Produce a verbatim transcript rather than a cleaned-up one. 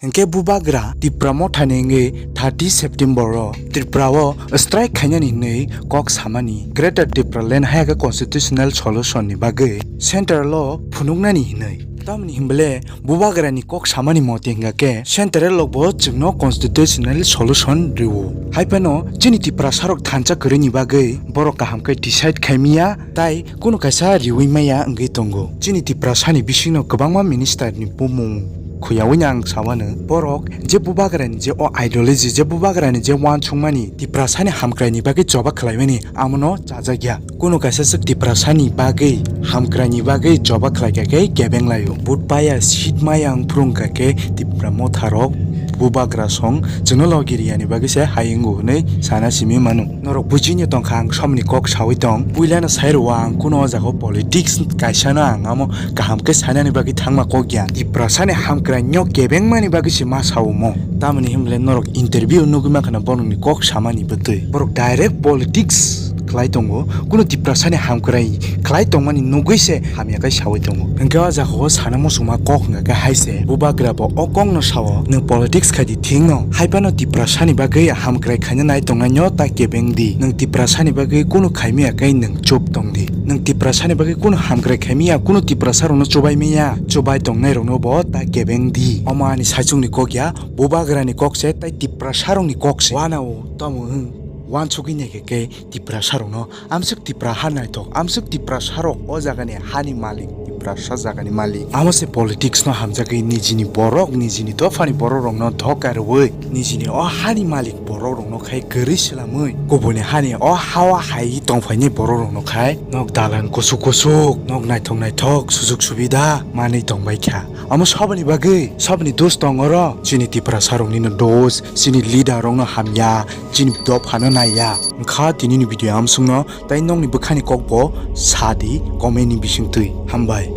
Hinkhe bubagra Tipra Motha ni wngwi thirty September o Tripura o strike khainani hinwi kok samani Greater Tipraland hai khe constitutional solution ni bagwi central o phunuknani hinwi. Tamni hinbele bubagra ni kok samani moti hingkha khe central o bo chwngno constitutional solution rwo. Hai phano chini Tiprasa rok thansa kwrwi ni bagwi borok kaham khe decide khai miya tai kunu kaisa riwi maya wngwi tongo. Chini Tiprasa ni bisingno kwbangma minister ni bumung khuyawino ang sawano, borok je bubagrani je o ideology, je bubagrani je uansukmani Tiprasani hamkraini bagwi choba khlaimani, amono chajakya. Kunu kaisa swk Tiprasani bagwi, hamkraini bagwi choba khlaikha khe kebeng laio. Vote paya, seat maya wng phuru wngkha khe Tipra Motharok bubagra song chwngno logi riyani bagwi se hai wngo hwnwi sana simi mano. Norok bujini tongkha ang somni kok sawi tong. Puilano sai rwo ang kuno o jaga o politics kaisano ang amo kaham khe sainani bagwi thangma kok ya. Tiprasani hamkraino kebengmani bagwi se ma sao mo. Tamoni hinbole norok interview nugwi mankha na borokni kok samani bwtwi. Borok direct politics khlai tongo. Kuno Tiprasani hamkrai khlai tongmani nugwi se hamya khe sawi tongo. Hwnkhe o jaga o sana muchungma kok hwnkha khe hai se. Bubagra bo o kokno sao, nwng politics khai di thik no. Hai phano Tiprasani bagwi hamkrai khaina nai tongnaino ta kebeng di. Nwng Tiprasani bagwi kunu khaimiya khe nwng chup tong di. Nwng Tiprasani bagwi kunu hamkrai khaimiya, kunu Tiprasa rokno chubai miya, chubai tongnai rokno bo ta kebeng di. Omo ani saichungni kok ya, bubagrani kok se, tai Tiprasa rokni kok se. Wanao tamo hwn, wansugwi naikhe khe Tiprasa rokno. Amswk Tipra ha naithok, amswk Tiprasa rok o jagani hani malik, Tiprasa jagani malik. Amo se politics no hamjagwi nijini borok, nijini dophani borok rokno dhoka rwui, nijini o hani malik borok rokno khai kwrwi swlamwi, kubuni hani o hao hai tongphaini borok rokno khai nok dalan kusuk kusuk, nok naithok naithok, sujug subida manwi tongbai kha. Amo saboni bagwi, saboni dos tong oro, chini Tiprasa rokni no dos, chini leader rokno hamya, chini dophano naiya. Wngkha tinini video amsongno, tai nokni bwkhani kokbo sa di comment ni bisingtwi. Hambai.